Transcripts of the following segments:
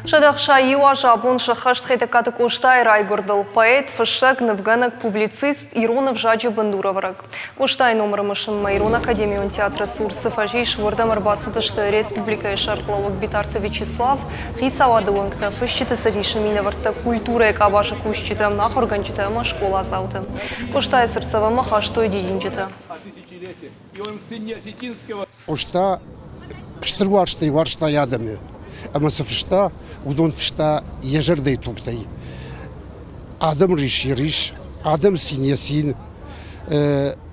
161 азы абон сӕххӕст Хетӕгкаты Къостайы райгуырдыл. Поэт, фыссӕг, нывгӕнӕг, публицист, ирон ӕвзаджы бындурӕвӕрӕг. Къостайы номыры мысынмӕ Ирон академион театры цур цы фӕз ис, уырдӕм ӕрбацыдысты республикӕйы сӕргълӕууӕг Битарты Вячеслав, хицауады уӕнгтӕ, фысджыты цӕдисы минӕвӕрттӕ, культурӕйы къабазы кусджытӕ, ахуыргӕнджытӕ ӕмӕ скъоладзаутӕ. Къостайы цыртдзӕвӕнмӕ хастой дидинджытӕ. Къоста стыр уарзтӕй уарзта йӕ адӕмы, ӕмӕ цы фыста, уыдон фыста йӕ зӕрдӕйы тугтӕй. Адӕмы рис йӕ рис, адӕм цин йӕ цин.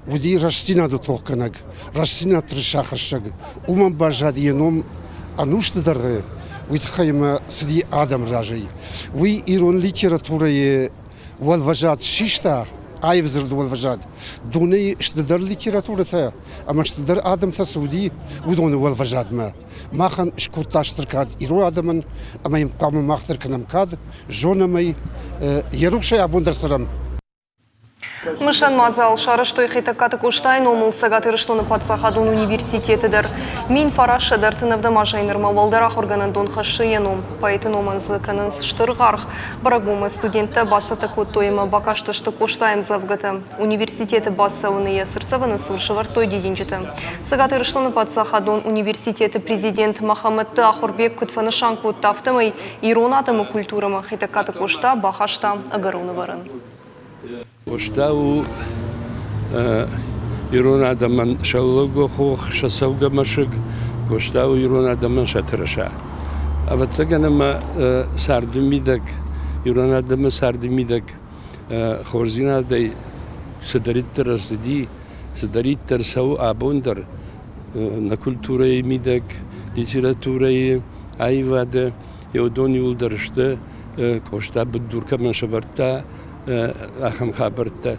Уыди рӕстдзинады тохгӕнӕг, рӕстдзинад тырысахӕссӕг. Уымӕн баззад йӕ ном ӕнусты дӕргъы, уый тыххӕй ӕмӕ цыди адӕмы разӕй. Уый ирон литературӕйы уӕлвӕзад систа, аив дзырды уӕлвӕзад, дунейы стырдӕр литературӕтӕ ӕмӕ стырдӕр адӕмтӕ цы уыди, уыдоны уӕлвӕзадмӕ. Махӕн скодта стыр кад ирон адӕмӕн, ӕмӕ йын хъуамӕ мах дӕр кӕнӕм кад, зонӕм ӕй, йӕ рухсӕй абон дӕр цӕрӕм. Мысӕн мадзал сарӕзтой Хетӕгкаты Къостайы номыл Цӕгат Ирыстоны паддзахадон университеты дӕр. 1937 азӕй нырмӕ уӕлдӕр ахуыргӕнӕндон хӕссы йӕ ном. Поэты номӕн дзы кӕнынц стыр аргъ. Бӕрӕгбонмӕ студенттӕ бацӕттӕ кодтой ӕмӕ бакастысты Къостайы ӕмдзӕвгӕтӕ. Университеты бацӕуыны йӕ цыртдзӕвӕны цур сӕвӕрдтой дидинджытӕ. Цӕгат Ирыстоны паддзахадон университеты президент Мӕхӕмӕтты Ахуырбег куыд фӕнысан кодта, афтӕмӕй ирон адӕмы культурӕмӕ Хетӕгкаты Къоста бахаста ӕгӕрон ӕвӕрӕн. Къоста у ирон адӕмӕн сӕ лӕугӕ хох, сӕ цӕугӕ мӕсыг, Къоста у ирон адӕмӕн сӕ тырыса. Ӕвӕццӕгӕн ӕмӕ царды мидӕг, ирон адӕмы царды мидӕг хорздзинадӕй цыдӕриддӕр ӕрцыди, цыдӕриддӕр цӕуы абон дӕр нӕ культурӕйы мидӕг, литературӕйы, аивады, уыдон иууылдӕр сты, Къоста бындур кӕмӕн сӕвӕрдта, ахӕм хабӕрттӕ.